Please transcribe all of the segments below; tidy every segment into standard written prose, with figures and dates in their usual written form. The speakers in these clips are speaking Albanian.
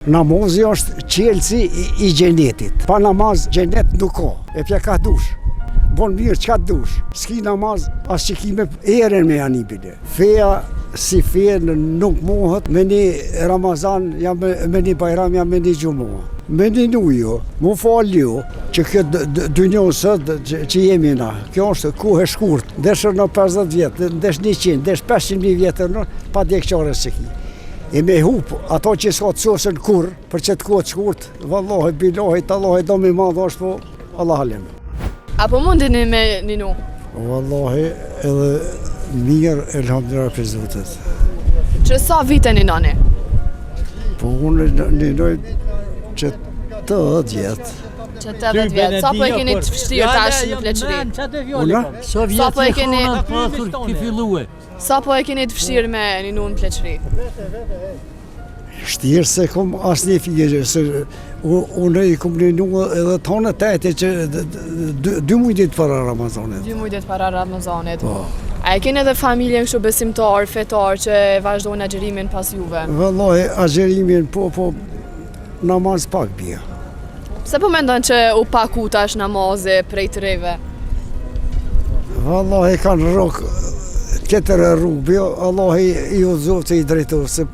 Namazi është çelësi i xhenetit. Pa namaz xhenet nuk ka. E pja ka dush. Bon mirë çka dush. S'ki namaz as që ki me erën me ja ni bile. Feja si fe nuk mohet me një Ramazan, ja me, me një Bajram, ja me një Xhuma. Me ninu jo, mu falë jo, që kjo dynjo sot që, që jemi na, kjo është kohë e shkurt, desh në 50 vjet, desh 100, desh 500.000 vjet, pa dek qare s'e ki. E me hup, ato që s'ka të sosen kurrë, për qëtë kohë të shkurt, vallahi, bilahi, tallahi, dom i madh është po, Allah alem. A po mundeni me ninu? Vallahi, edhe mirë, elhamdulillah prej Zotit. Që sa vite ninoni? Po unë ninoj që 80 vjet. Që 80 vjet, sa po e keni të vështirë tash në pleqëri? Unë? Sa po e keni... Ki fillue. Sa po e keni të vështirë me ninu në pleqëri? Vështirë s'e kom asnjë fije, se unë i kom ninu edhe tonë të ete që dy muj ditë para Ramazanit. Dy muj ditë para Ramazanit. Po. A e keni edhe familjen kështu besimtar, fetar që vazhdojnë agjerimin pas juve? Vallahi, agjerimin, po, po, namaz pak bje. Pse po mendon që u paku tash namazi prej të rinjve? Vallahi kanë rrok tjetër rrugë, jo, Allahi i udhëzoftë i drejtoftë, se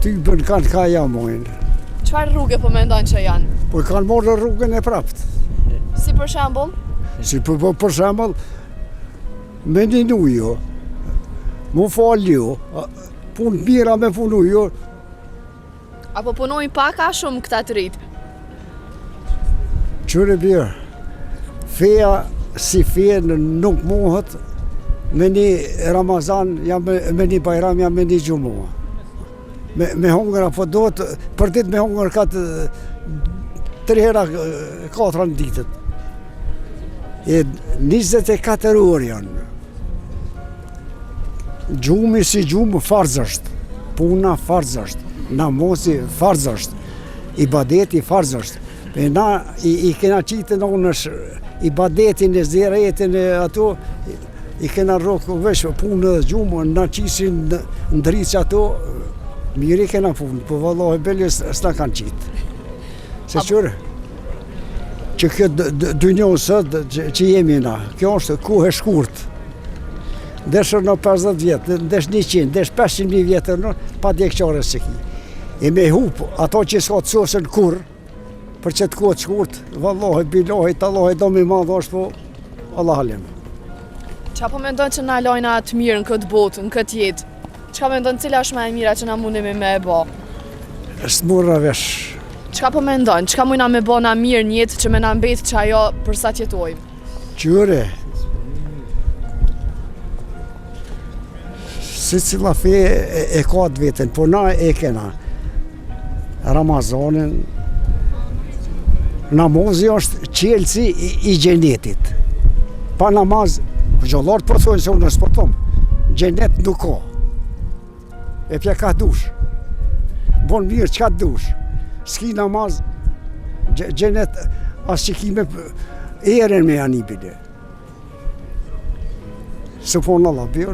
ty bën kanë ka ja mojnë. Çfarë rruge po mendon që janë? Po kanë marrë rrugën e praptë. Si për shembull? Si për, për, për shembull, me ninu jo, mu falë jo, punë të mira me punu jo, A po punojnë pak a shumë këta të rinjtë? Qyre bir, feja si fe nuk mohet me një Ramazan, ja me, me një Bajram, ja me një Xhuma. Me, me hongër, apo duhet, për ditë me hongër ka të, tri hera katra në ditët. E 24 orë janë. Gjumi si gjumë farz është, puna farz është, namazi farz është, ibadeti farz është. E na i, i kena qitë në onësh ibadetin e zijaretin e ato, i kena rrokë veç punë dhe gjumë, na qisin në dritë ato, mirë i kena punë, po vallahi bile s'na kanë qitë. Se qyre, që kjo dynjo sot që, që jemi na, kjo është kohë e shkurt. Desh në 50 vjet, desh 100, desh 500.000 vjet, në, pa dek qare s'e ki. E me hup, ato që s'ka të sosen kurrë, për qëtë kohë të shkurt, vallahi, bilahi, tallahi, dom i madh është, po, Allah alem. Qa po mendon që na lajna të mirë në këtë botë, në këtë jetë? Çka mendon cila është ma e mira që na mundemi me e bo? S'mora vesh. Çka po mendon? Çka mujna me bo na mirë në jetë që me na mbet që ajo për sa të jetojmë? Qyre. Secila fe e, e ka të vetën, po na e kena. Ramazanin, namazi është çelësi i, i xhenetit. Pa namaz, hoxhallarët po thonë se unë s'po thom, xhenet nuk ka. E pja ka dush. Bon mirë çka dush. S'ki namaz, xhenet as që ki me erën me ja ni bile. Subhanallah, bir,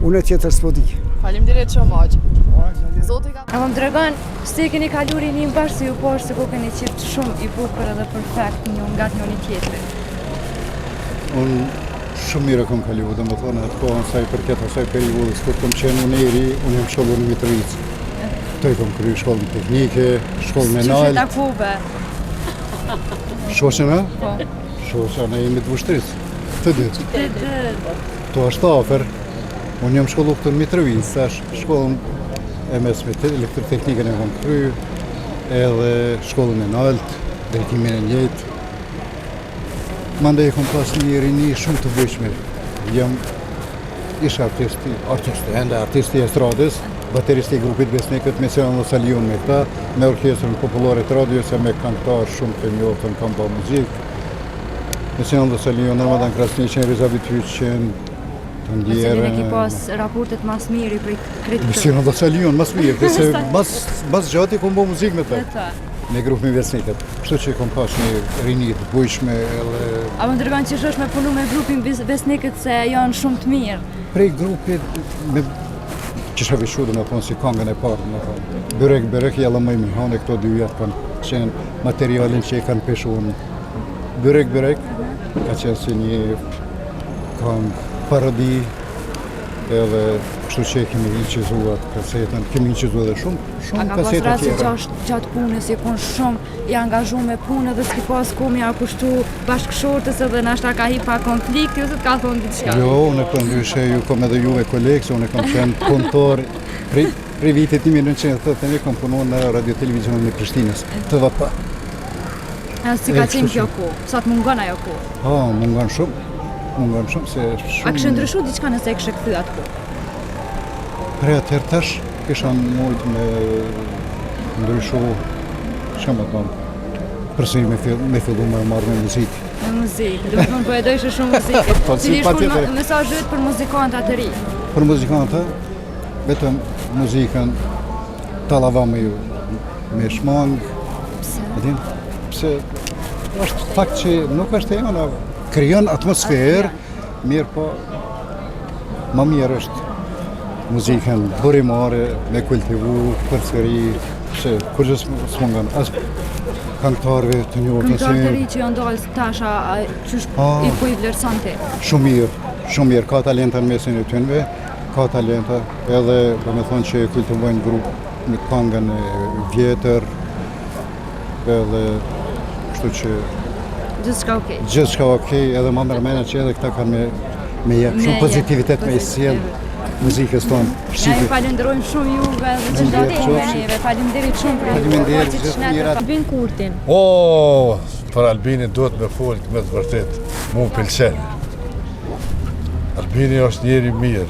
unë e tjetër s'po di. Faleminderit shumë hoxhë. Zoti ka... A më tregon, si e keni kalu rininë bashkë se ju pashë se ku keni çift shumë i bukur edhe perfekt një nga njëri tjetri. Unë shumë mirë e kom kalu, domethonë atë kohën sa i përket asaj periudhës, kur kom qenë unë i ri, unë jam shkollu në Mitrovicë. Këtu e kom kry shkollën teknike, shkollën e Qysh e naltë. takove? Shoqen a? Po. Shoqja, ne jemi të Vushtrrisë. Të dytë. Të dytë. Këtu është afër. Unë jam shkollu këtu në Mitrovicë, tash shkollën e mesme të elektroteknikën e kom kry, edhe shkollën e naltë, drejtimin e njëjtë. Mandej kom pas një rini shumë të bujshme. Jam ish artist, artist, ende artist i estradës, baterist i grupit Besnikët, me Sinan dhe Saliun me këta, me orkestrën popullore të radios e me këngëtar shumë të njohur kam bërë muzikë. Me Sinan dhe Saliun, Ramadan Krasniqin, Riza Bytyqin, të Me cilin e ndjerë. ki pas raportet mas miri prej krejt Me këtë. Sinan dhe Saliun, mas mirë, se mas, mas gjati kom bo muzikë me të. Me të. Me grupin Besnikët. Kështu që kom pas një rini të bujshme edhe A më tregon qysh është me punu me grupin Besnikët se janë shumë të mirë. prej grupit me... kisha veçu domethonë si kangën e parë, domethonë. Byrek, byrek, jalla moj Mihane, këto dyjat kanë qenë materialin që e kanë peshu unë. Byrek, byrek, ka qenë si një kangë parodi, edhe kështu që e kemi inçizu atë kasetën, kemi inçizu edhe shumë, shumë A ka pas kaseta rast që tjera. gjatë, gjatë punës je kon shumë i angazhu me punë dhe s'ki pas kohë me ja kushtu bashkëshortës edhe nashta ka hi pa konflikti ose të ka thonë diçka? Jo, unë për ndryshe ju kom edhe juve kolegë, se unë kam qenë punëtor prej, prej vitit 1981 kam punu në radio televizionin e Prishtinës, TVP. A si ka E, qenë kështu kjo kohë? Sa të mungon ajo kohë? Ha, mungon shumë, mungon shumë se shumë... A kishe ndryshu diçka nëse e kishe kthy atë kohë? Prej atëherë tash kisha mujt me ndryshu, që me thonë, përsëri me, fill, me fillu me marrë me muzikë. Me muzikë, do të thonë po e dojshe shumë muzikë. Po, si, Cili është patjetër. mesazhi yt për muzikantat e ri? Për muzikanta, vetëm muzikën tallava me ju, me shmang. Pse? E din? Pse është fakt që nuk është e jona, krijon atmosferë, mirë po më mirë është muzikën burimore me kultivu përsëri, pse kurgjë s'mungon as këngëtarëve të njohur Këngëtarët e ri që janë dalë tash, a a- qysh Ah. i po i vlerëson ti? Shumë mirë, shumë mirë, ka talenta në mesin e tynve, ka talenta edhe do me thonë që e kultivojnë grup me këngën e vjetër, edhe kështu që Gjithçka okej. gjithçka okej, edhe ma mërmena që edhe këta kanë me, me jep Me shumë jep pozitivitet me i sjell muzikës tonë, Na ju shqipe. falenderojmë shumë juve dhe që Faleminderit ndatë me qofshi. neve. Faleminderit shumë për Faleminderit, gjithë të mirat. Albin Kurtin. O, për Albinin duhet me folë me të vërtet, mu më pëlqen. Albini është njeri mirë,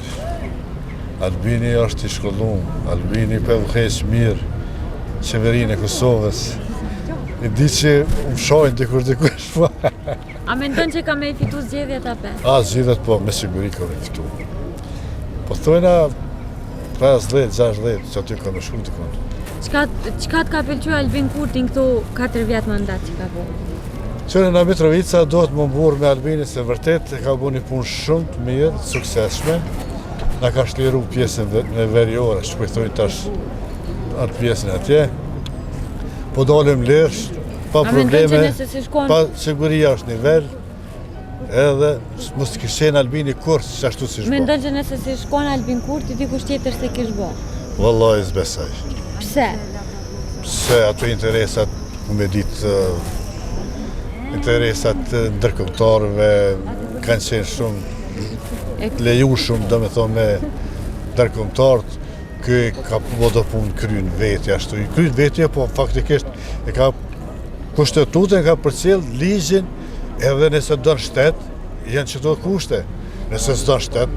Albini është i shkollum, Albini po e udhëheq mirë qeverinë e Kosovës. E di që më shojnë dikur dikush, po. A mendon që ka me i fitu zgjedhjet apo? A, zgjedhjet po, me siguri ka me fitu. Po thojna 50, 60, që aty ka me shku dikun. Çka çka të ka pëlqyer Albin Kurtin këto 4 vjet mandat që ka bo? Qëre në Mitrovica duhet më mburr me Albinin se vërtet e ka bu një punë shumë të mirë, të suksesshme. Na ka shliru pjesën ve- në veriore, që po i thojnë tash atë pjesën atje. Po dalim lirë, pa A mendon që probleme, nëse si shkon pa siguria është nivel, edhe mos të kish qenë Albini kurrë që ashtu si shbo. Mendon që nëse si shkon Albin Kurti dikush tjetër se kish bo? Wallahi s'besoj. Pse? Se ato interesat, ku me ditë, interesat e ndërkombëtarëve kanë qenë shumë të lejushëm, do me thonë me ndërkombëtarët, ky ka po do punë kryen veti, ashtu i kryen veti, po faktikisht e ka kushtetutën ka përcjell ligjin edhe nëse don shtet, janë qëto kushte. Nëse s'don shtet,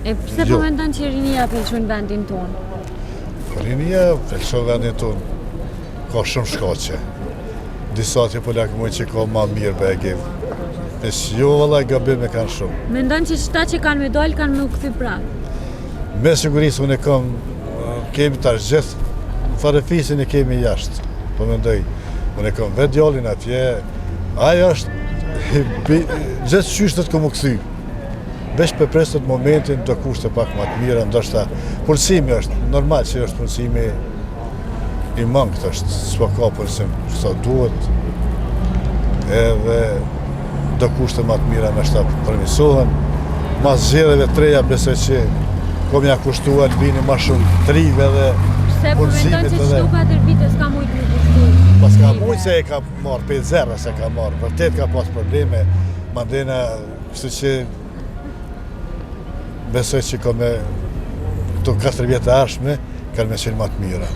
E pse Jo. po mendon që rinia pëlqen vendin tonë? Rinia pëlqen vendin tonë, ka shumë shkaqe. Disa që po lakmojnë që ka ma mirë bëge. Veç jo valla gabim e kanë shumë. Mendon që qëta që kanë me dalë kanë me u kthy prapë? Me siguri se unë e kam, kemi tash gjithë, farefisin e kemi jashtë, po mendoj. Unë e kam vetë djalin atje, ai është, gjithë qysh të të kom u kthy. Veç për presët momentin do kushte pak më të mira, ndoshta punësimi është normal që është punësimi i mangët është, s'po ka punësim sa duhet, edhe do kushte më të mira ndoshta përmirësohen. Mas zgjedhjeve të reja besoj që kom ja kushtu Albini ma shumë të rive dhe Pse po mendon punësimit që edhe çdo 4 vite s'ka mujt me kushtu? Pas ka rive? mujt se e ka marrë 5-0 se ka marrë, vërtet ka pas probleme, mandena, kështu që besoj që ka me këto 4 vjet e ardhshme kanë me qenë më të mira.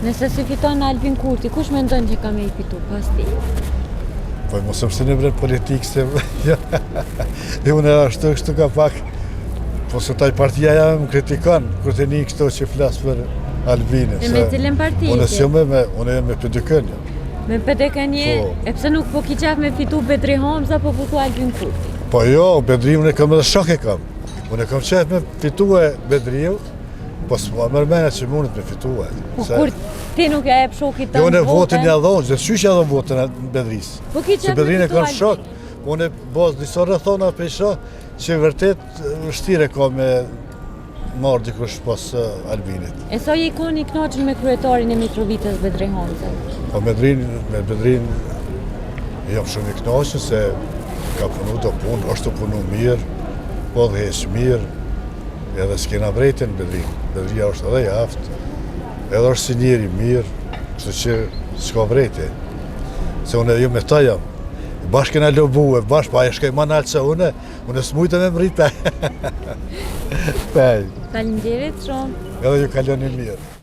Nëse si fiton Albin Kurti, kush mendon që ka me i fitu pas ti? Po mos e mësini bre politikë se e unë ashtu kështu ka pak po se taj partia jame më kritikon kur të një kështu që flas për Albinin. E me cilën parti Unë je ti? s'jam me, me unë jam me PDK-n. jam. Me PDK-n je, Po. e pse nuk po ki qef me fitu Bedri Hamza, po po thua Albin Kurti? Po jo, Bedriun e kam edhe shok e kam. Unë e kam qef me fitue Bedriu, po s'ma merr mendja që mundet me fitue. Po Se- kur ti nuk ja jep shokit Jo, tënd unë votën ja dhonë, gjithë qysh ja dhonë votën e Bedrisë. Po ki Se qef me Bedrinë e fitu kam Albinin. shok. Unë e boz disa rrethona për shoh që vërtet vështirë ka me marrë dikush pas Albinit. E sa je kon i kënaqur me kryetarin e Mitrovicës Bedri Hamza? Po me Bedrin, me Bedrin jam shumë i kënaqur se ka punu do punë, është tu punu mirë, po udhëheq mirë, edhe s'kena vrejtje në Bedrin. Bedria është edhe i aftë, edhe është si njeri mirë, kështu që s'ka vrejtje. Se unë jo me ta jam, bashkë kena lobu, e bashkë, pa e shkoj ma naltë se unë, Unë s'mujta me mrri te. Faleminderit shumë. Edhe ju kaloni mirë.